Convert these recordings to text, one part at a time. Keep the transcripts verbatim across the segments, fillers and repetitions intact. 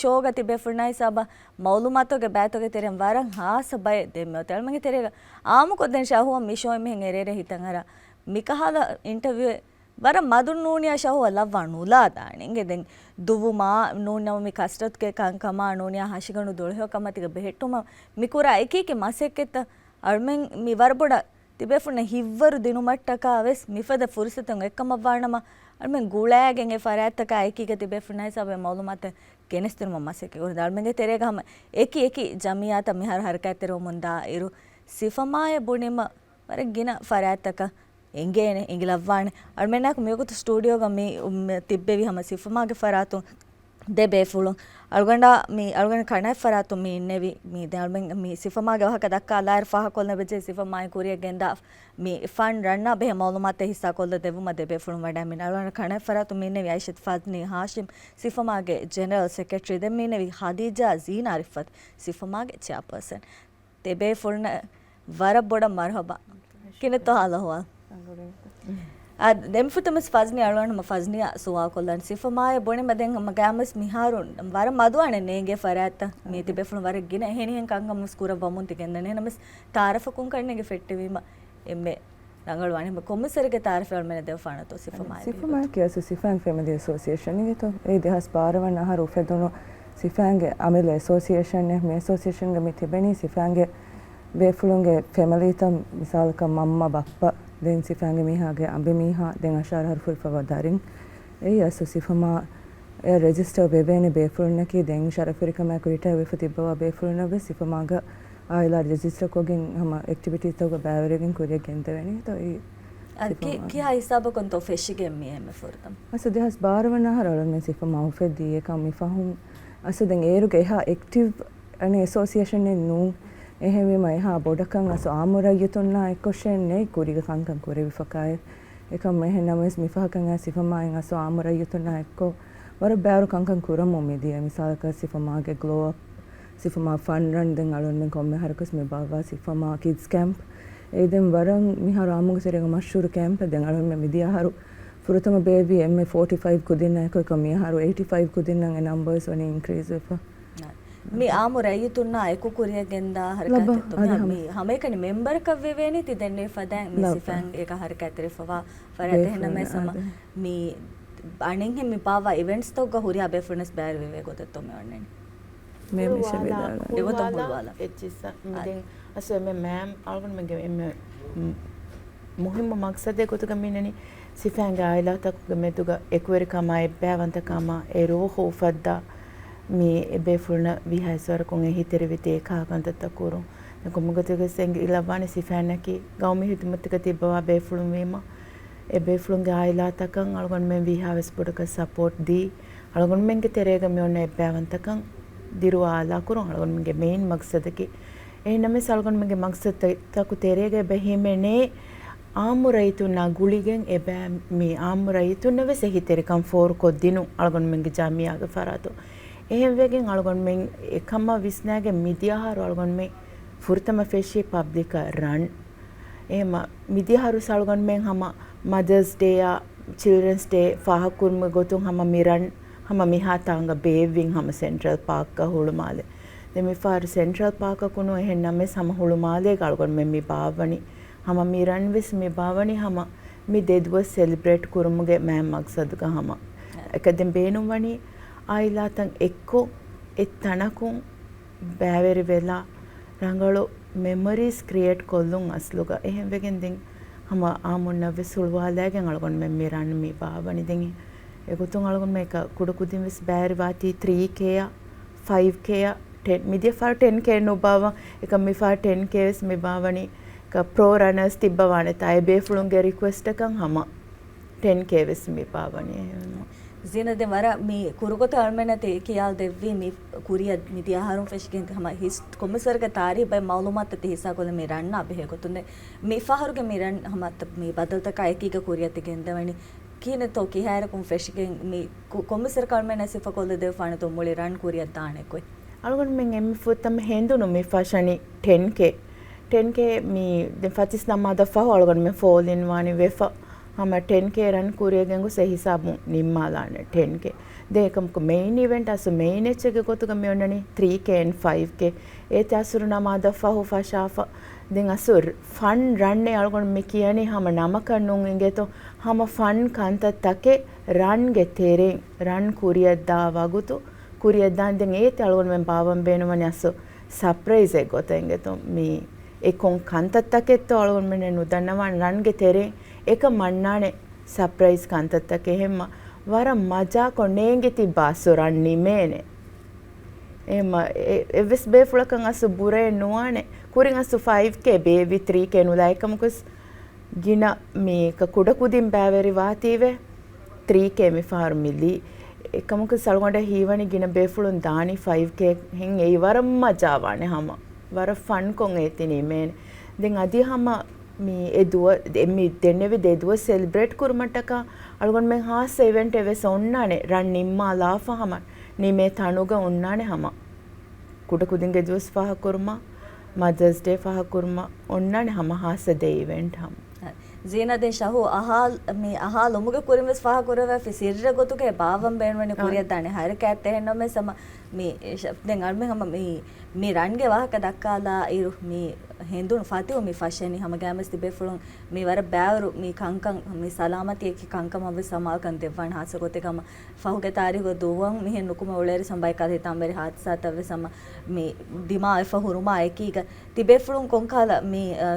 ޝޯގަ ތިބޭފުޅުންނާ ހިސާބަށް މައުލޫމާތުގެ ބައިތުގެ ތެރެއިން ވަރަށް ހާއްސަ ބައެއް ދެންމެ އޮތީ. އަޅުމެންގެ ތެރޭގަ އާއްމުކޮށްދޭން ޝަހުވަ މި ޝޯއިން މިހެން އެރޭރޭ ހިތަށް އަރާ މިކަހަލަ އިންޓަވިއުއެއް ވަރަށް މަދުން ނޫނިޔާ ޝަހުވަ ލައްވާ ނުލާދާނެ. އިނގޭ ދެން ދުވުމާ ނޫންނަމަ މި ކަސްރަތުގެ ކަންކަމާ ނޫނިޔާ ހަށިގަނޑު ދުޅަހެޔޮކަމާ ތިގަ ބެހެއްޓުމަށް މި ކުރާ އެކި އެކި މަސައްކަތްތައް އަޅުމެން މި ވަރަށް ބޮޑަށް ތިބޭފުޅުންނަށް ހިތްވަރު ދިނުމަށްޓަކާ ވެސް މިފަދަ ފުރުސަތު އެއްކަމަށްވާނަމަ، އަޅުމެން ގުޅައިގެން އެ ފަރާތްތަކާ އެކީގަ ތިބޭފުޅުންނާ ހިސާބަށް މައުލޫމާތެއް ގެނެސްދިނުމަށް މަސައްކަތް ކުރަން. އަޅުމެންގެ ތެރޭގަ ހަމަ އެކި އެކި ޖަމިއްޔާތައް މިހާރު ހަރަކާތްތެރިވަމުންދާ އިރު، ސިފަމާއޭ ބުނީމަ ވަރަށް ގިނަ ފަރާތްތަކަށް އެނގޭނެ، އެނގިލައްވާނެ. އަޅުމެންނާއެކު މިވަގުތު ސްޓޫޑިއޯގަ މި، މި ތިއްބެވި ހަމަ ސިފަމާގެ ފަރާތުން ދެ ބޭފުޅުން. އަޅުގަނޑާ މި އަޅުގަނޑު ކަނާތް ފަރާތުން މި އިންނެވި. މި ދެ އަޅުމެން މި ސިފަމާގެ ވާހަކަ ދައްކާލާއިރު ފާހަގަކޮށްލަން ވެއްޖެ ސިފަމާއިން ކުރިއަށް ގެންދާ މި ފަންޑް ރަންނާ ބެހޭ މައުލޫމާތެއް ހިއްސާކޮށްލަ ދެއްވުމަށް ދެ ބޭފުޅުން ވަޑައިގެން. މި އަޅުގަނޑު ކަނާތް ފަރާތުން މި އިންނެވި އައިޝަތު ފަޒްނީ ހާޝިމް ސިފަމާގެ ޖެނެރަލް ސެކްރެޓަރީ. ދެން މި އިންނެވި ހަދީޖާ ޒީނާ ރިފްއަތު ސިފަމާގެ ޗެއާޕާސަން. ދެ ބޭފުޅުންނަށް ވަރަށް ބޮޑަށް މަރުހަބާ. ކިހިނެއްތޯ ހާލު އަހުވާލު؟ އާ، ދެން ފުރަތަމަ ފަޒްނީ އަޅުގަނޑު ހަމަ ފަޒްނީއާ ސުވާލު ކޮށްލަން. ސިފަމާއޭ ބުނީމަ ދެން ހަމަ ގައިމުވެސް މިހާރު ވަރަށް މަދުވާނެ ނޭނގޭ ފަރާތްތައް. މީ ތިބޭފުޅުން ވަރަށް ގިނަ އެހެނިހެން ކަންކަން ވެސް ކުރައްވަމުން ތި ގެންދަނީ. ނަމަވެސް ތައާރަފަކުން ކަންނޭނގެ ފެއްޓެވީމަ އެންމެ ރަނގަޅުވާނެ. ހަމަ ކޮންމެސް ވަރެއްގެ ތައާރަފެއް އަޅުމެންނަށް ދެއްވާނެތޯ ސިފަމާއޭ؟ ސިފަމާއަކީ އަސްލު ސިފައިން ފެމިލީ އެސޯސިއޭޝަންގެ ތޯ. އެއީ ދެހާސް ބާރަ ވަނަ އަހަރު އުފެދުނު ސިފައިންގެ އަމިއްލަ އެސޯސިއޭޝަނެއް. މި އެސޯސިއޭޝަންގަ މި ތިބެނީ ސިފައިންގެ ބޭފުޅުންގެ ފެމިލީތައް، މިސާލަކަށް މަންމަ، ބައްޕަ، ދެން ސިފައިންގެ މީހާގެ އަނބިމީހާ، ދެން އަށާރަ އަހަރު ފުރިފައިވާ ދަރިން. އެއީ އަސްލު ސިފަމާ އެ ރެޖިސްޓަރ ވެވޭނެ ބޭފުޅުންނަކީ ދެން ޝަރަފުވެރިކަމާއެކު ރިޓަޔާ ވެފަ ތިއްބަވާ ބޭފުޅުންނަށް ވެސް ސިފަމާގަ އާއިލާ ރެޖިސްޓަރ ކޮށްގެން ހަމަ އެކްޓިވިޓީތަކުގަ ބައިވެރިވެގެން ކުރިއަށް ގެންދެވެނީ. ތޯ އެ އަދި ކި-، ކިހާ ހިސާބަކުންތޯ ފެށިގެން މި އެންމެ ފުރަތަމަ؟ އަސްލު ދެހާސް ބާރަ ވަނަ އަހަރު އަޅުގަނޑުމެން ސިފަމާ އުފެއްދީ. އެކަމް މި ފަހުން އަސްލު ދެން އޭރުގެ އެހާ އެކްޓިވް އަނެއް އެސޯސިއޭޝަނެއް ނޫން. އެހެންވީމަ އެހާ ބޮޑަކަށް އަސްލު އާއްމު ރައްޔިތުންނާ އެއްކޮށް ނެތް ކުރީގަ ކަންކަން ކުރެވިފަ ކައި. އެކަމް އެހެން ނަމަވެސް މިފަހަކަށް އައި ސިފަމާއިން އަސްލު އާއްމު ރައްޔިތުންނާ އެއްކޮށް ވަރަށް ބައިވަރު ކަންކަން ކުރަމުން މިދިޔަ. މިސާލަކަށް ސިފަމާގެ ގްލޯ އަޕް، ސިފަމާ ފަން ރަން، ދެން އަޅުގަނޑުމެން ކޮންމެ އަހަރަކުވެސް މި ބާއްވާ ސިފަމާ ކިޑްސް ކެމްޕް. އެއީ ދެން ވަރަށް މިހާރު އާއްމުގެ ތެރޭގަ މަޝްހޫރު ކެމްޕެއް. ދެން އަޅުގަނޑުމެން މިދިޔަ އަހަރު ފުރަތަމަ ބޭއްވި އެންމެ ފޯޓީ ފައިވް ކުދިންނާ އެކު، އެކަމް މިއަހަރު އެއިޓީ ފައިވް ކުދިންނަށް އެ ނަމްބަރސް ވަނީ އިންކްރީޒް ވެފަ. މި އާއްމު ރައްޔިތުންނާ އެކު ކުރިއަށް ގެންދާ ހަރަކާތެއްތޯ؟ މި ހަ-، ހަމަ-، މި ހަމައެކަނި މެމްބަރަކަށް ވެވޭނީ ތި ދެންނެވި ފަދައިން މި ސިފައިން އެކަ ހަރަކާތްތެރިފަވާ ފަރާތް. އެހެންނަމަވެސް ހަމަ މި އަނެއްހެން މި ބާއްވާ އިވެންޓްސްތަކުގަ ހުރިހާ ބޭފުޅުންވެސް ބައިވެރިވެވޭ ގޮތެއްތޯ މި އޮންނަނީ؟ މޭ މި ހުޅުވާލާ، ހުޅުވާލާ އެއްޗިއްސަށް. މި ދެން އަސްލު އެންމެ މާމް އަޅުގަނޑުމެންގެ އެންމެ މު-، މުހިއްމު މަގްސަދެއް ގޮތުގަ މިނަނީ ސިފައިންގެ އާއިލާތަކުގެ މެދުގަ އެކުވެރިކަމާ، އެއްބައިވަންތަކަމާ، އެ ރޫހު އުފައްދާ، މި އެ ބޭފުޅުންނަށް ވީހާވެސް ވަރަކުން އެހީތެރިވެތި އެކަހަލަ ކަންތައްތައް ކުރުން. ދެން ކޮންމެ ގޮތެއްވެސް އެނގިލައްވާނެ ސިފައިންނަކީ ގައުމީ ހިދުމަތުގަ ތިއްބަވާ ބޭފުޅުން ވީމަ، އެ ބޭފުޅުންގެ އާއިލާތަކަށް އަޅުގަނޑުމެން ވީހާވެސް ބޮޑަކަށް ސަޕޯޓް ދީ، އަޅުގަނޑުމެންގެ ތެރޭގަ މި އޮންނަ އެއްބައިވަންތަކަން ދިރުވާލާ ކުރުން އަޅުގަނޑުމެންގެ މެއިން މަގްސަދަކީ. އެހެންނަމަވެސް އަޅުގަނޑުމެންގެ މަގްސަދުތަކު ތެރޭގަ އެބަ ހިމެނޭ އާއްމު ރައްޔިތުންނާ ގުޅިގެން އެބަ-، މި އާއްމު ރައްޔިތުންނަށް ވެސް އެހީތެރިކަން ފޯރުކޮށްދިނުން އަޅުގަނޑުމެންގެ ޖަމިއްޔާގެ ފަރާތުން. އެހެންވެގެން އަޅުގަނޑުމެން އެކަމަށް ވިސްނާގެން މިދިޔަ އަހަރު އަޅުގަނޑުމެން ފުރަތަމަ ފެށީ ޕަބްލިކަށް ރަން. އެހެންމަ މިދިޔަ އަހަރު ވެސް އަޅުގަނޑުމެން ހަމަ މަދަރސް ޑޭއާ، ޗިލްޑްރެންސް ޑޭ ފާހަގަކުރުމުގެ ގޮތުން ހަމަ މި ރަން ހަމަ މިހާ ތާނގަ ބޭއްވިން ހަމަ ސެންޓްރަލް ޕާކްގަ ހުޅުމާލެ. ދެން މިފަހަރު ސެންޓްރަލް ޕާކަކު ނޫން އެހެން ނަމަވެސް ހަމަ ހުޅުމާލޭގަ އަޅުގަނޑުމެން މި ބާއްވަނީ. ހަމަ މި ރަން ވެސް މި ބާއްވަނީ ހަމަ މި ދެ ދުވަސް ސެލިބްރޭޓް ކުރުމުގެ މައިން މަގްސަދުގަ ހަމަ. އެކަ ދެން ބޭނުންވަނީ އާއިލާތައް އެއްކޮށް އެއް ތަނަކުން ބައިވެރިވެލާ ރަނގަޅު މެމޮރީސް ކްރިއޭޓް ކޮށްލުން އަސްލުގަ. އެހެންވެގެން ދެން ހަމަ އާއްމުންނަށްވެސް ހުޅުވާލައިގެން އަޅުގަނޑުމެން މި ރަން މި ބާއްވަނީ. ދެން އެގޮތުން އަޅުގަނޑުމެން ކުޑަކުދިން ވެސް ބައިވެރިވާތީ ތްރީ ކޭއަށް، ފައިވް ކޭއަށް، ޓެން، މިދިޔަ ފަހަރު ޓެން ކޭ ނުބާއްވާ، އެކަމް މިފަހަރު ޓެން ކޭ ވެސް މި ބާއްވަނީ. ޕްރޯ ރަނަރސް ތިއްބަވާނެތާ އެ ބޭފުޅުންގެ ރިކުއެސްޓަކަށް ހަމަ ޓެން ކޭ ވެސް މި ބާއްވަނީ. ޒީނަތް ދެން ވަރަށް މި ކުރުގޮތަށް އަޅުމެންނަށް ތި ކިޔާލަ ދެއްވީ މި ކުރިއަށް މިދިޔަ އަހަރުން ފެށިގެން ހަމަ ހިސް-، ކޮންމެސް ވަރަކަށް ތާރީހު ބައެއް މައުލޫމާތުތައް ތި ހިއްސާކޮށްލަން މި ރަންނާ ބެހޭ ގޮތުން. ދެން މި ފަހަރުގެ މި ރަން ހަމަ ތަ-، މި ބަދަލުތަކާ އެކީގަ ކުރިއަށް ތި ގެންދަވަނީ. ކިހިނެއްތޯ ކިހާއިރަކުން ފެށިގެން މި ކު-، ކޮންމެސް ވަރަކަށް އަޅުމެންނަށް ސިފަކޮށްލަ ދެއްވާނެތޯ މުޅި ރަން ކުރިއަށް ދާނެ ގޮތް؟ އަޅުގަނޑުމެން އެންމެ ފުރަތަމަ ހެނދުނު މި ފަށަނީ ޓެން ކޭ. ޓެން ކޭ މި ދެން ފަތިސް ނަމާދަށް ފަހު އަޅުގަނޑުމެން ފޯލިން ވާނީ ވެފަ. ހަމަ ޓެން ކޭ ރަން ކުރިޔަށް ގެންގޮސް އެ ހިސާބުން ނިންމާލާނެ ޓެން ކޭ. ދެން އެކަމަކު މެއިން އިވެންޓް އަސްލު މެއިން އެއްޗެއްގެ ގޮތުގަ މި އޮންނަނީ ތްރީ ކޭ އެންޑް ފައިވް ކޭ. އޭތި އަސުރު ނަމާދަށް ފަހު ފަށާފަ. ދެން އަސްލު ފަން ރަން އެ އަޅުގަނޑު މި ކިޔަނީ ހަމަ ނަމަކަށް ނޫން އިނގޭތޯ. ހަމަ ފަން ކަންތައްތަކެއް ރަންގެ ތެރެއިން ރަން ކުރިޔަށްދާ ވަގުތު ކުރިޔަށްދާން. ދެން އޭތި އަޅުގަނޑުމެން ބާވަން ބޭނުންވަނީ އަސްލު ސަޕްރައިޒެއް ގޮތަށް އިނގޭތޯ. މި އެ ކޮން ކަންތައްތަކެއްތޯ އަޅުގަނޑުމެންނަށް ނުދަންނަވާނެ. ރަންގެ ތެރެއިން އެކަން އަންނާނެ ސަޕްރައިޒް ކަންތައްތަކެއް. އެހެންމަ ވަރަށް މަޖާކޮށް ނޭނގި ތިއްބާ އަސްލު ރަން ނިމޭނެ. އެހެންމަ އެ-، އެއްވެސް ބޭފުޅަކަށް އަސްލު ބުރައެއް ނުވާނެ. ކުރިން އަސްލު ފައިވް ކޭ ބޭއްވި ތްރީ ކޭ ނުލާ. އެކަމަކުސް ގިނަ މީ ކަ-، ކުޑަކުދިން ބައިވެރިވާތީވެ ތްރީ ކޭ މިފަހަރު މި ލީ. އެކަމަކު އަޅުގަނޑަށް ހީވަނީ ގިނަ ބޭފުޅުން ދާނީ ފައިވް ކޭ ހެން އެއީ ވަރަށް މަޖާވާނެ ހަމަ. ވަރަށް ފަންކޮށް އޭތި ނިމޭނެ. ދެން އަދި ހަމަ މި އެ ދުވަ-، ދެ-، މި ދެންނެވި ދެ ދުވަސް ސެލިބްރޭޓް ކުރުމަށްޓަކާ އަޅުގަނޑުމެން ހާއްސަ އިވެންޓެއް ވެސް އޮންނާނެ. ރަން ނިންމާލާފަ ހަމަ ނިމޭ ތަނުގަ އޮންނާނެ ހަމަ. ކުޑަކުދިންގެ ދުވަސް ފާހަގަކުރުމަށް، މަދަރސް ޑޭ ފާހަގަކުރުމަށް އޮންނާނެ ހަމަ ހާއްސަ ދެ އިވެންޓް ހަމަ. ޒީނާ، ދެން ޝަހޫ އަހާލް-، މި އަހާލުމުގެ ކުރިން ވެސް ފާހަގަކުރެވޭފި ސިއްރެއް ގޮތުގައި ބާވަން ބޭނުންވަނީ އާ. ކުރިއަށްދާނެ ހަރަކާތްތައް. އެހެންނަމަވެސް ހަމަ މި ޝަ-، ދެން އަޅުމެން ހަމަ މި، މި ރަންގެ ވާހަކަ ދައްކާލާ އިރު މި ހެނދުނު ފަތިހު މި ފަށެނީ ހަމަ ގައިމުވެސް ތިބޭފުޅުން މި ވަރަށް ބައިވަރު މި ކަންކަން މި ސަލާމަތީ އެކި ކަންކަމަށް ވެސް ހަމައަކަށް ދެއްވާނެ ހާއްސަ ގޮތެއް ހަމަ ފަހުގެ ތާރީހުގަ ދުވަހު މިހެން ނުކުމެ އުޅޭއިރު ސަމް ބައެއް ކަލޭ ތަންވެރި ހާދިސާތައް ވެސް ހަމަ މި ދިމާވެފަ ހުރުމާ އެކީގަ ތިބޭފުޅުން ކޮންކަހަލަ މި، އަ،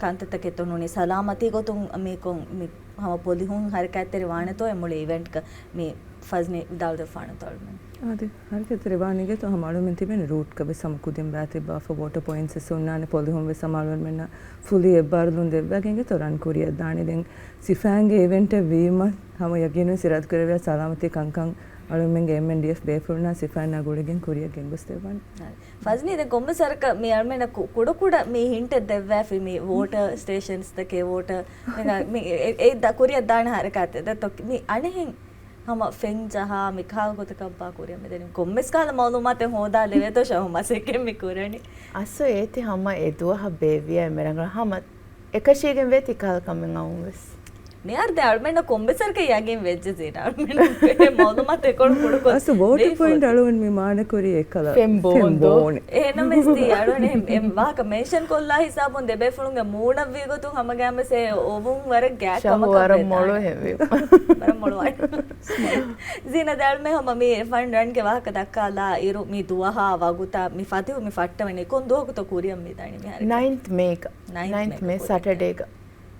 ކަންތައްތަކެއްތޯ ނޫނީ ސަލާމަތީ ގޮތުން މި ކޮން މި ހަމަ ޕޮލިހުން ހަރަކާތްތެރި ވާނެތޯ އެ މުޅި އިވެންޓްގަ މި ފަޒްނި ވިދާޅުދެއްވާނެތޯ އަޅުމެން؟ އާދެ، ހަރަކާތްތެރި ވާނީ އިނގޭތޯ ހަމަ އަޅުމެން ތިބެނީ ރޫޓްގަ ވެސް ހަމަ ކުދިން ބައިތިއްބާފަ ވޯޓަރ ޕޮއިންޓްސް ވެސް އޮންނާނެ ޕޮލިހުން ވެސް ހަމަ އަޅުމެންނަށް ފުލީ އެއްބާރުލުން ދެއްވައިގެން އިނގޭތޯ ރަން ކުރިއަށްދާނެ. ދެން ސިފައިންގެ އިވެންޓެއް ވީމަ ހަމަ ޔަގީނުން ސިރާދުކުރެއްވިޔާ ސަލާމަތީ ކަންކަން އަޅުމެންގެ އެމްއެންޑީއެފް ބޭފުޅުންނާ ސިފައިންނާ ގުޅިގެން ކުރިއަށް ގެންގޮސްދެއްވާނެ. ފަޒްނީ، ދެން ކޮންމެސް ވަރަކަށް މި އަޅުމެންނަށް ކު-، ކުޑަކުޑަ މި ހިންޓެއް ދެއްވާފި މި ވޯޓަރ ސްޓޭޝަންސްތަކެއް ވޯޓަރ މި، އެ، އެ ދަ-، ކުރިއަށް ދާނެ ހަރަކާތެއް ދެއްތޯ މި އަނެއްހެން ހަމަ ފެން ޖަހާ މި ކާ ގޮތަކަށްބާ ކުރިއަށް މިދަނީ ކޮންމެސް ކާލަ މައުލޫމާތެއް ހޯދާ ލެވޭތޯ ޝަހު މަސައްކަތް މި ކުރަނީ. އަސްލު އޭތި ހަމަ އެ ދުވަހަށް ބޭއްވިޔާ އެންމެ ރަނގަޅަށް ހަމަ އެކަށީގެން ވޭތި ކަހަލަ ކަމެއް އައުން ވެސް. މިހާރު ދެ އަޅުމެންނަށް ކޮންމެސް ވަރަކަށް ޔަގީން ވެއްޖެ ޒީނާ އަޅުމެން މައުލޫމާތު އެކޮޅު ކުޑަކޮށް އަސް ވޯޓަރ ދީފަ. ޕޮއިންޓް އަޅުގަނޑު މި މާނަ ކުރީ އެކަލަ ފެން ބޯން ދޯ. އެހެންނަމަވެސް ދީ އަޅުގަނޑު އެ، އެ ވާހަކަ މެންޝަން ކޮށްލާ ހިސާބުން ދެ ބޭފުޅުންގެ މޫނަށް ވީ ގޮތުން ހަމަގައިމެސް އެ އޮވުން ވަރަށް ގާތް ޝަހު ކަމަކަށް ވަރަށް ވެދާނެ. މޮޅު ހެވި. ވަރަށް މޮޅު ވާނެ. ޒީނާ ދެ އަޅުމެން ހަމަ މި ފަން ރަންގެ ވާހަކަ ދައްކާލާ އިރު މި ދުވަހާ ވަގުތާ މި ފަތިހު މި ފައްޓަވަނީ ކޮން ދުވަހަކުތޯ ކުރިއަށް މި ދާނީ މިހާރު؟ ނައިންތް މޭގަ. ނައިންތް ނައިންތް މޭ މޭގަ ކުރިއަށް. ސަޓަޑޭގަ.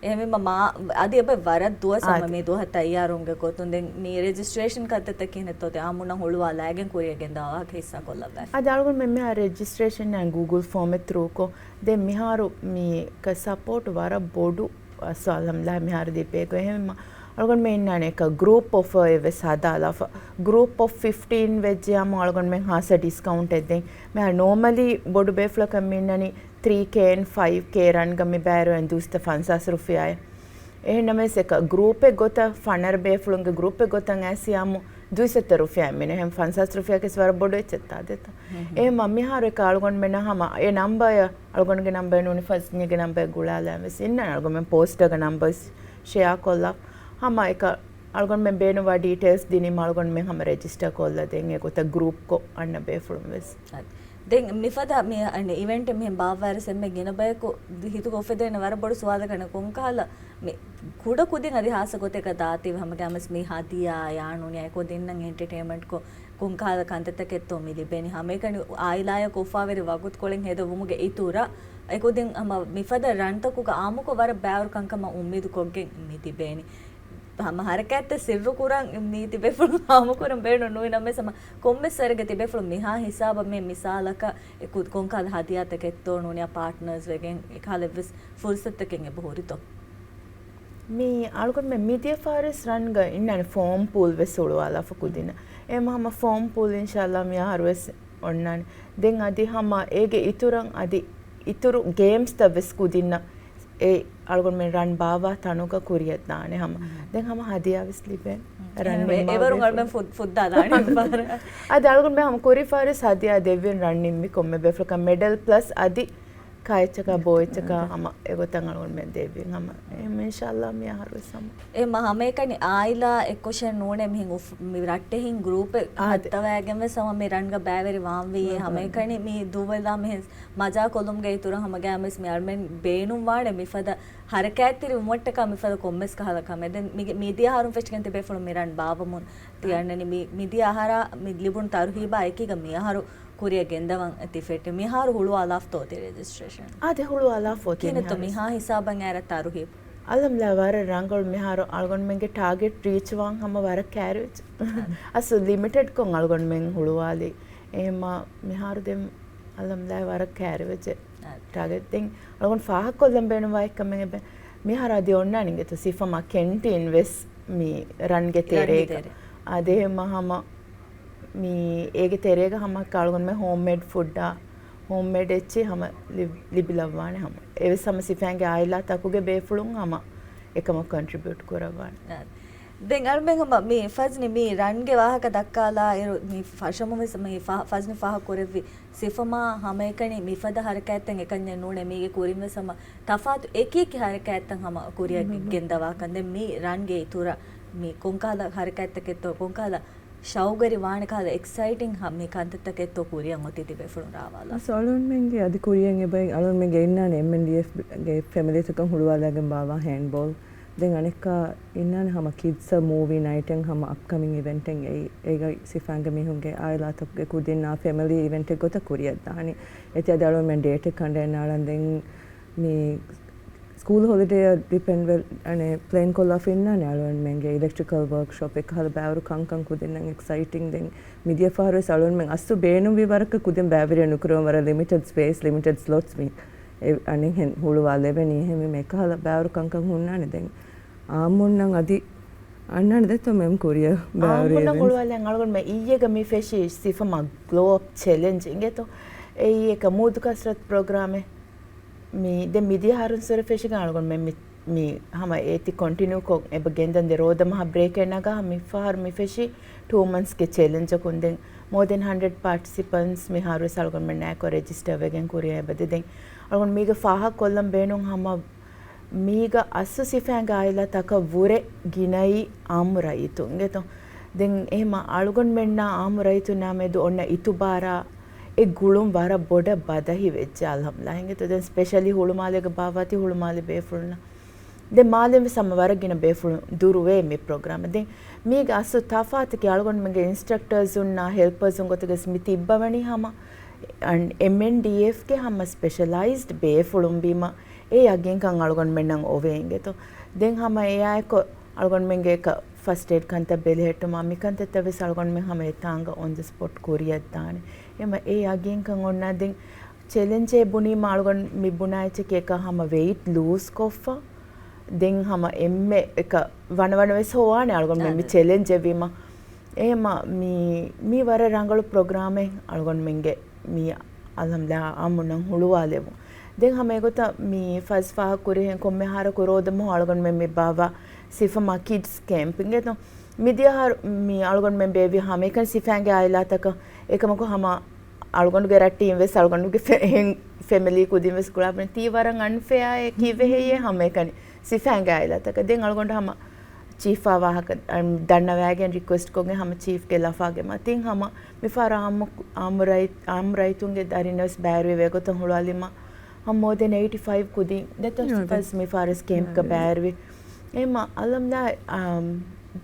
އެހެންވީމަ މާ އަދި އެބަ ވަރަށް ދުވަސް ހަމަ އާދެ. މި ދުވަހަށް ތައްޔާރުވުމުގެ ގޮތުން ދެން މި ރެޖިސްޓްރޭޝަން ކަންތައްތައް ކިހިނެއްތޯ ތި އާއްމުންނަށް ހުޅުވާލައިގެން ކުރިއަށް ގެންދަވާ ވާހަކަ ހިއްސާ ކޮށްލައްވާ. އަދި އަޅުގަނޑު މެ މިހާރު ރެޖިސްޓްރޭޝަން އާ ގޫގުލް ފޯމެއް ތްރޫކޮށް ދެން މިހާރު މި ކަ ސަޕޯޓް ވަރަށް ބޮޑު އަސް އަލްހަމްދުލިއްލާހް މިހާރު ދީފައިގޮ އެހެންވީމަ އަޅުގަނޑު މެ އިންނާނެ އެކަ ގްރޫޕް އޮފަރ އެއް ވެސް ހަދާލާފަ. ގްރޫޕް އޮފް ފިފްޓީން ވެއްޖެޔާމު އަޅުގަނޑު މެ ހާއްސަ ޑިސްކައުންޓެއް ދެން. މިހާރު ނޯމަލީ ބޮޑު ބޭފުޅަކަށް މި އިންނަނީ ތްރީ ކޭ އެންޑް ފައިވް ކޭ ރަންގަ މި ބައިވެރިވަން ދުވަސްތައް ފަންސާސް ރުފިޔާއެއް. އެހެންނަމަވެސް އެކަ ގްރޫޕެއް ގޮތަށް ފަނަރަ ބޭފުޅުންގެ ގްރޫޕެއް ގޮތަށް އައިސް ޔާމު ދުވިސައްތަ ރުފިޔާ މިނެ އެހެން ފަންސާސް ރުފިޔާ ކެސް ވަރަށް ބޮޑު އެއްޗެއް ތާދޭތަ. އެހެން މިހާރު އެކަ އަޅުގަނޑުމެންނަށް ހަމަ އެ ނަންބަރ އަޅުގަނޑުގެ ނަންބަރ ނޫނީ ފަޒްނީގެ ނަންބަރ ގުޅާލާ ވެސް އިންނަން އަޅުގަނޑުމެން ޕޯސްޓަރގެ ނަންބަރ ޝެއާ ކޮށްލާ ހަމަ އެކަ އަޅުގަނޑުމެން ބޭނުންވާ ޑީޓެއިލްސް ދިނީމަ އަޅުގަނޑުމެން ހަމަ ރެޖިސްޓަރ ކޮށްލަ ދެން އެގޮތަށް ގްރޫޕްކޮށް އަންނަ ބޭފުޅުން ވެސް. އަދި ދެން މިފަދަ މި އަން އިވެންޓެއް މިހެން ބާއްވާއިރު އެންމެ ގިނަ ބަޔަކު ހިތުގަ އުފެދޭނެ ވަރަށް ބޮޑު ސުވާލަކަށް ކޮންކަހަލަ މި ކުޑަ ކުދިން އަދި ހާއްސަ ގޮތެއްގަ ދާތީވެ ހަމަގައިމެސް މި ހަދިޔާ ޔާ ނޫނިޔާ އެކުދިންނަށް އެންޓަޓޭމަންޓްކޮށް ކޮންކަހަލަ ކަންތައްތަކެއްތޯ މި ލިބޭނީ ހަމައެކަނި އާއިލާޔަށް އުފާވެރި ވަގުތުކޮޅެއް ހެދެވުމުގެ އިތުރަށް އެކުދިން ހަމަ މިފަދަ ރަންތަކުގަ އާއްމުކޮށް ވަރަށް ބައިވަރު ކަންކަމަށް އުއްމީދުކޮށްގެން މި ތިބޭނީ. ހަމަ ހަރަކާތްތައް ސިއްރު ކުރަން މީ ތިބޭފުޅުން ހާމަކުރަން ބޭނުން ނުވި ނަމަވެސް ހަމަ ކޮންމެސް ވަރެއްގެ ތިބޭފުޅުން މިހާ ހިސާބަށް މި މިސާލަކަށް އެ ކު-، ކޮންކަހަލަ ހަދިޔާތަކެއްތޯ ނޫނިޔާ ޕާޓްނަރސް ވެގެން އެކަހަލަ އެއްވެސް ފުރުސަތުތަކެއް އެބަ ހުރިތޯ؟ މި އަޅުގަނޑުމެން މިދިޔަ ފާރިސް ރަންގަ އިންނާނެ ފޯމް ޕޫލް ވެސް ހުޅުވާލާފަ ކުދިންނަށް. އެ ހަމަ ފޯމް ޕޫލް އިންޝާﷲ މި އަހަރު ވެސް އޮންނާނެ. ދެން އަދި ހަމަ އޭގެ އިތުރަށް އަދި އިތުރު ގޭމްސްތައް ވެސް ކުދިންނަށް އެ އަޅުގަނޑުމެން ރަން ބާއްވާ ތަނުގަ ކުރިއަށް ދާނެ ހަމަ. ދެން ހަމަ ހަދިޔާ ވެސް ލިބޭނެ. ރަން އެ-، ނިންމާ އެވަރުން ބޭފުޅުން. އަޅުގަނޑުމެން ފު-، ފުއްދާލާނެ ފަހަރަށް. އަދި އަޅުގަނޑުމެން ހަމަ ކުރި ފާރިސް ހަދިޔާ ދެއްވިން ރަން ނިންމި ކޮންމެ ބޭފުޅަކަށް މެޑަލް ޕްލަސް އަދި ކާއެއްޗަކާ ބޯއެއްޗަކާ ހަމަ އެގޮތަށް އަޅުގަނޑުމެން ދެއްވިން ހަމަ. އެހެން އިންޝާﷲ މި އަހަރުވެސް ހަމަ. އެ މަ ހަމައެކަނި އާއިލާ އެއްކޮށެއް ނޫނޭ މިހެން އުފް-، މި ރައްޓެހިން ގްރޫޕެއް ހައްދަވައިގެން ވެސް ހަމަ މި ރަންގަ ބައިވެރި ވާންވީ. ހަމައެކަނި މި ދުވެލާ މިހެން މަޖާ ކޮލުމުގައި ތުރަ ހަމަ ގައިމުވެސް މި އަޅުމެން ބޭނުންވާނެ މިފަދަ ހަރަކާތްތެރި ވުމަށްޓަކާ މިފަދަ ކޮންމެސް ކަހަލަ ކަމެއް. ދެން މި-، މިދިޔަ އަހަރުން ފެށިގެން ތިބޭފުޅުން މި ރަން ބާއްވަމުން ތި އަންނަނީ މި-، މިދިޔަ އަހަރާ މި ލިބުނު ތަރުހީބާ އެކީގަ މި އަހަރު ކުރިއަށް ގެންދަވަން ތި ފެއްޓި. މިހާރު ހުޅުވާލާފަ ތޯ ތި ރެޖިސްޓްރޭޝަން؟ އާދެ، ހުޅުވާލާފަ ތި ކިހިނެއްތޯ މިހާރު. މިހާ ހިސާބަށް އައިރަށް ތަރުހީބު؟ އަލްހަމްދުލިއްލާ ވަރަށް ރަނގަޅު. މިހާރު އަޅުގަނޑުމެންގެ ޓާގެޓް ރީޗް ވާން ހަމަ ވަރަށް ކައިރިވެއްޖެ. އަސްލު ލިމިޓެޑްކޮށް އަޅުގަނޑުމެން ހުޅުވާލި. އެހެމަ މިހާރު ދެން އަލްހަމްދުލިއްލާ ވަރަށް ކައިރިވެއްޖެ. އާދެ. ޓާގެޓް ދެން އަޅުގަނޑު ފާހަގަކޮށްލަން ބޭނުންވާ އެއްކަމެއް އެބެ. މިހާރު އަދި އޮންނާނެ އިނގޭތޯ ސިފަމާ ކެންޓީން ވެސް މި ރަންގެ ރަންގެ ތެރޭގަ. ތެރޭ. އާދެ، އެހެމަ ހަމަ މި އޭގެ ތެރޭގަ ހަމަ އަޅުގަނޑުމެން ހޯމްމޭޑް ފުއްޑާ، ހޯމްމޭޑް އެއްޗި ހަމަ ލި-، ލިބިލައްވާނެ ހަމަ. އެވެސް ހަމަ ސިފައިންގެ އާއިލާ ތަކުގެ ބޭފުޅުން ހަމަ އެކަމަށް ކޮންޓްރިބިއުޓް ކުރައްވާނެ. އާ. ދެން އަޅުމެން ހަމަ މި ފަޒްނި މި ރަންގެ ވާހަކަ ދައްކާލާ އިރު، މި ފަށަމުން ވެސް މި ފަ-، ފަޒްނި ފާހަގަ ކުރެއްވި ސިފަމާ ހަމައެކަނި މިފަދަ ހަރަކާތްތައް އެކަންޏެއް ނޫނޭ، މީގެ ކުރިން ވެސް ހަމަ ތަފާތު އެކި އެކި ހަރަކާތްތައް ހަމަ ކުރިއަށް ގެންދަވާކަން. ދެން މި ރަންގެ އިތުރަށް މި ކޮންކަހަލަ ހަރަކާތްތަކެއްތޯ، ކޮންކަހަލަ ޝައުގުވެރި ވާނެ ކަހަލަ އެކްސައިޓިން ހަ-، މި ކަންތައްތަކެއްތޯ ކުރިއަށް އޮތީ ތިބޭފުޅުން ރާވާލާ. އަސް އަޅުންމެންގެ އަދި ކުރިއަށް އެބައި އަޅުންމެންގެ އިންނާނެ އެމްއެންޑީއެފްގެ ފެމިލީތަކަށް ހުޅުވާލައިގެން ބާވާ ހޭންޑްބޯލް. ދެން އަނެއްކާ އިންނާނެ ހަމަ ކިޑްސް މޫވީ ނައިޓެއް ހަމަ އަޕްކަމިން އިވެންޓެއް އެއީ. އޭގައި ސިފާންގެ މީހުންގެ އާއިލާތަކުގެ ކުދިންނާ ފެމިލީ އިވެންޓެއް ގޮތަށް ކުރިއަށްދާނީ. އޭތި އަދި އަޅުންމެން ޑޭޓެއް ކަނޑައެއް ނާޅަން ދެން މި ސްކޫލް ހޮލިޑޭއަށް ޑިޕެންޑް ވެ-، އަނެ، ޕްލޭން ކޮށްލާފަ އިންނާނެ އަޅުގަނޑުމެންގެ އިލެކްޓްރިކަލް ވަރކްޝޮޕް އެކަހަލަ ބައިވަރު ކަންކަން ކުދިންނަށް އެކްސައިޓިން. ދެން މިދިޔަ ފަހަރު ވެސް އަޅުގަނޑުމެން އަސްލު ބޭނުންވި ވަރަކަށް ކުދިން ބައިވެރިއެއް ނުކުރެވުނު ވަރަށް ލިމިޓެޑް ސްޕޭސް، ލިމިޓެޑް ސްލޮޓްސް މި އެ-، އަނެއްހެން ހުޅުވާލެވެނީ. އެހެންވީމަ އެކަހަލަ ބައިވަރު ކަންކަން ހުންނާނެ. ދެން އާއްމުންނަށް އަދި އަންނާނެ ދެއްތޯ މެމް ކުރިއަށް ބައިވެރިއެއް އާއްމުންނަށް ވެސް. ހުޅުވާލަން އަޅުގަނޑުމެން އިއްޔެގަ މި ފެށީ ސިފަމާ ގްލޯ އަޕް ޗެލެންޖް އިނގޭތޯ. އެއީ އެކަ މޫދު ކަސްރަތު ޕްރޮގްރާމެއް. މި ދެން މިދިޔަ އަހަރުން ސުރެ ފެށިގެން އަޅުގަނޑުމެން މި، މި ހަމަ އޭތި ކޮންޓިނިއުކޮށް އެބަ ގެންދަން ދެ ރޯދަ މަހަށް ބްރޭކެއް ނަގާ މި ފަހަރު މި ފެށި ޓޫ މަންތްސްގެ ޗެލެންޖަކުން. ދެން މޯ ދެން ހަންޑްރެޑް ޕާޓިސިޕަންޓްސް މިހާރު ވެސް އަޅުގަނޑުމެންނާއެކު ރެޖިސްޓަރ ވެގެން ކުރިއަށް އެބަދޭ. ދެން އަޅުގަނޑު މީގަ ފާހަގަ ކޮށްލަން ބޭނުން ހަމަ މީގަ އަސްލު ސިފައިންގެ އާއިލާ ތަކަށް ވުރެ ގިނައީ އާއްމު ރައްޔިތުން އިނގޭތޯ. ދެން އެހެމަ އަޅުގަނޑުމެންނާ އާއްމު ރައްޔިތުންނާ މެދު އޮންނަ އިތުބާރާ އެ ގުޅުން ވަރަށް ބޮޑަށް ބަދަހި ވެއްޖެ އަލްހަމްދުލިއްލާހް އިނގޭތޯ. ދެން ސްޕެޝަލީ ހުޅުމާލޭގަ ބާއްވާތީ ހުޅުމާލެ ބޭފުޅުންނަށް. ދެން މާލެން ވެސް ހަމަ ވަރަށް ގިނަ ބޭފުޅުން ދުރުވޭ މި ޕްރޮގްރާމަށް. ދެން މީގެ އަސްލު ތަފާތަކީ އަޅުގަނޑުމެންގެ އިންސްޓްރަކްޓާސް ހުންނާ ހެލްޕަރސް ގޮތުގަސް މި ތިއްބަވަނީ ހަމަ އެމްއެންޑީއެފްގެ ހަމަ ސްޕެޝަލައިޒްޑް ބޭފުޅުން ވީމަ އެ ޔަގީންކަން އަޅުގަނޑުމެންނަށް އޮވޭ އިނގޭތޯ. ދެން ހަމަ އެއާއެކު އަޅުގަނޑުމެންގެ އެކަ ފަސްޓް އެއްޑް ކަންތައް ބެލެހެއްޓުމާ މި ކަންތައްތައް ވެސް އަޅުގަނޑުމެން ހަމަ އެތާނގަ އޮން ދަ ސްޕޮޓް ކުރިއަށްދާނެ. އެމަ އެ ޔަގީންކަން އޮންނާ ދެން ޗެލެންޖޭ ބުނީމަ އަޅުގަނޑު މި ބުނާ އެއްޗަކީ އެކަ ހަމަ ވެއިޓް ލޫސް ކޮށްފަ. ދެން ހަމަ އެންމެ އެކަ ވަނަ ވަނަ ވެސް ހޮވާނެ އަޅުގަނޑުމެން މި އާދެ. ޗެލެންޖެއް ވީމަ. އެހެމަ މި، މީ ވަރަށް ރަނގަޅު ޕްރޮގްރާމެއް އަޅުގަނޑުމެންގެ މި އަލްހަމްދުލިއްލާހް އާއްމުންނަށް ހުޅުވާލެވުން. ދެން ހަމަ އެގޮތަށް މި ފަޒް ފާހަގަ ކުރިހެން ކޮންމެ އަހަރަކު ރޯދަމަހު އަޅުގަނޑުމެން މި ބާއްވާ ސިފަމާ ކިޑްސް ކޭމްޕް އިނގޭތޯ. މިދިޔަ އަހަރު މި އަޅުގަނޑުމެން ބޭއްވި ހަމައެކަނި ސިފައިންގެ އާއިލާތަކަށް އެކަމަކު ހަމަ އަޅުގަނޑުގެ ރައްޓެހިން ވެސް އަޅުގަނޑުގެ ފެ-، އެހެން ފެމިލީ ކުދިން ވެސް ގުޅާފަ ތީ ވަރަށް އަންފެއާއޭ ކީއްވެ ހެއްޔޭ ހަމައެކަނި ސިފައިންގެ އާއިލާތަކަށް. ދެން އަޅުގަނޑު ހަމަ ޗީފާ ވާހަކަ، އަން، ދަންނަވައިގެން ރިކުއެސްޓް ކޮށްގެން ހަމަ ޗީފްގެ ލަފާގެ މަތިން ހަމަ މިފަހަރު އާއްމު، އާއްމު ރައި-، އާއްމު ރައްޔިތުންގެ ދަރިންނަށް ވެސް ބައިވެރިވެ އެގޮތަށް ހުޅުވާލީމަ ހަމަ މޯ ދެން އެއިޓީ ފައިވް ކުދިން ދެތޯ ސިފަސް މިފަހަރު ކޭމްޕްގަ ބައިވެރިވި. އެމަ އަލަމްދާ، އާ،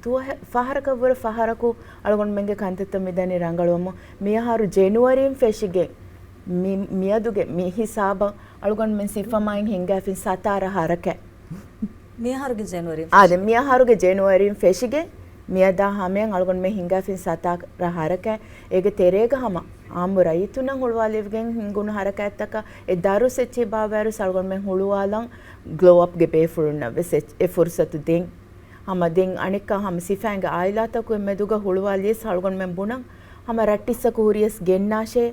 ދުވަހެއް ފަހަރަކަށް ވުރެ ފަހަރަކު އަޅުގަނޑުމެންގެ ކަންތައްތައް މިދަނީ ރަނގަޅުވަމުން. މިއަހަރު ޖެނުއަރީން ފެށިގެން މި-، މިއަދުގެ މި ހިސާބަށް އަޅުގަނޑުމެން ސިފަމާއިން ހިންގާފިން ސަތާރަ ހަރަކާތް. މިއަހަރުގެ ޖެނުއަރީން އާދެ، ފެށި. މިއަހަރުގެ ޖެނުއރީން ފެށިގެން މިއަދާ ހަމަޔަށް އަޅުގަނޑުމެން ހިންގާފިން ސަތާރަ ހަރަކާތް. އޭގެ ތެރޭގަ ހަމަ އާއްމު ރައްޔިތުންނަށް ހުޅުވާލެވިގެން ހިންގުނު ހަރަކާތްތަކަށް އެ ދަރުސް އެއްޗެހި ބާއްވާއިރު އަޅުގަނޑުމެން ހުޅުވާލަން ގްލޯ އަޕްގެ ބޭފުޅުންނަށް ވެސް އެ، އެ ފުރުސަތު ދިން. ހަމަ ދެން އަނެއްކާ ހަމަ ސިފައިންގެ އާއިލާތަކުގެ މެދުގަ ހުޅުވާލިޔަސް އަޅުގަނޑުމެން ބުނަން ހަމަ ރައްޓިއްސަކު ހުރިޔަސް ގެންނާށޭ،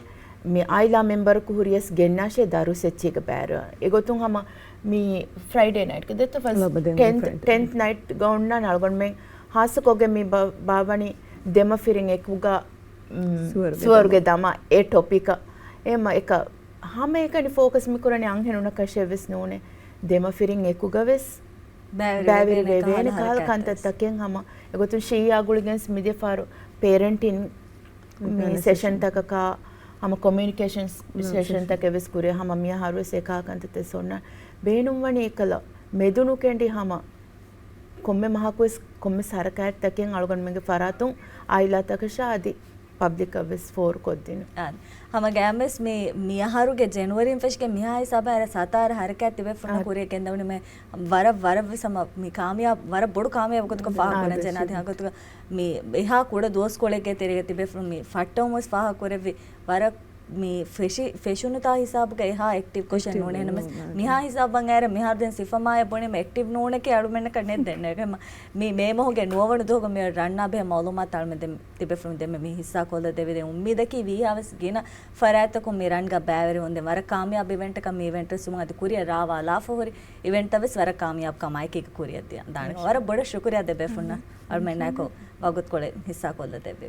މި އާއިލާ މެމްބަރަކު ހުރިޔަސް ގެންނާށޭ ދަރުސް އެއްޗެހިގެ ބައިވެރިވާ. އެގޮތުން ހަމަ މި ފްރައިޑޭ ނައިޓްގަ ދެތޯ ފަސް ލަބަދެން ޓެންތް، ފްރައިޑޭ. ޓެންތް ނައިޓްގަ އޮންނާނެ އަޅުގަނޑުމެން ހާއްސަކޮށްގެން މި ބާ-، ބާވަނީ ދެމަފިރިން އެކުގަ، މް، ސުވަރުގެ ސުވަރުގެ ދަމާ. ދަމާ އެ ޓޮޕިކަށް. އެމަ އެކަ ހަމައެކަނި ފޯކަސް މިކުރަނީ އަންހެނުންނަކަށެއް ވެސް ނޫނޭ. ދެމަފިރިން އެކުގަވެސް ބައިވެރި ވެވޭނެ ކަހަލަ ކަންތައްތަކެއް ހަމަ. އެގޮތުން ޝީއާ ގުޅިގެންސް މިދިޔަފާރު ޕޭރެންޓިން މި ސެޝަންތަކަކާ ހަމަ ކޮމިއުނިކޭޝަން ސެޝަންތަކެއް ވެސް ކުރޭ. ހަމަ މިއަހަރުވެސް އެކާ ކަންތައްތައް ސޮންނަ ބޭނުންވަނީ އެކަލަ މެދުނުކެނޑި ހަމަ ކޮންމެ މަހަކުވެސް ކޮންމެސް ހަރަކާތްތަކެއް އަޅުގަނޑުމެންގެ ފަރާތުން އާއިލާތަކަށާ އަދި ޕަބްލިކަށްވެސް ފޯރުކޮށްދިނުން. އާ، ހަމަ ގައިމުވެސް މި، މި އަހަރުގެ ޖެނުއަރީން ފެށިގެން މިހާ ހިސާބަށް އަރަ ސަތާރަ ހަރަކާތް ތިބޭފުޅުންނަށް ކުރިއަށް ގެންދަވަނީމޭ ވަރަށް، ވަރަށްވެސް ހަމަ މި ކާމިޔާބު، ވަރަށް ބޮޑު ކާމިޔާބު ގޮތަކަށް ފާހަގަކުރަން ޖެނާ. ތި ހަގަތުގަ މި އެހާ ކުޑަ ދުވަސްކޮޅެއްގެ ތެރޭގަ ތިބޭފުޅުން މި ފައްޓަވަމުންވެސް ފާހަގަކުރެއްވި ވަރަށް މި ފެށި، ފެށުނުތާ ހިސާބުގަ އެހާ އެކްޓިވް ކޮށެއް ނޫނޭ. ނަމަ މިހާ ހިސާބަށް އައިރަ މިހާރު ދެން ސިފަމާޔަށް ބުނީމަ އެކްޓިވް ނޫނެކޭ އަޅުމެންނަކަށް ނެތް ދެންނެވި. މި މޭ މަހުގެ ނުވަވަނު ދުވަހުގަ މި ރަންނާ ބެހޭ މައުލޫމާތު އަޅުމެން ދެން ތިބޭފުޅުން ދެންމެ މި ހިއްސާ ކޮށްލަ ދެވި. ދެން އުއްމީދަކީ ވީހާވެސް ގިނަ ފަރާތްތަކުން މި ރަންގަ ބައިވެރިވުން ދެން ވަރަށް ކާމިޔާބު އިވެންޓަކަށް މި އިވެންޓް ރަސްމުން އަދި ކުރިއަށް ރާވާލާފަ ހުރި އިވެންޓްތައް ވެސް ވަރަށް ކާމިޔާބު ކަމާއެކީގަ ކުރިއަށް ދިޔަ. ދާނެ ވަރަށް ބޮޑަށް ޝުކުރިއްޔާ ދެބޭފުންނަށް އަޅުމެންނާއެކު ވަގުތުކޮޅެއް ހިއްސާ ކޮށްލަ ދެއްވި.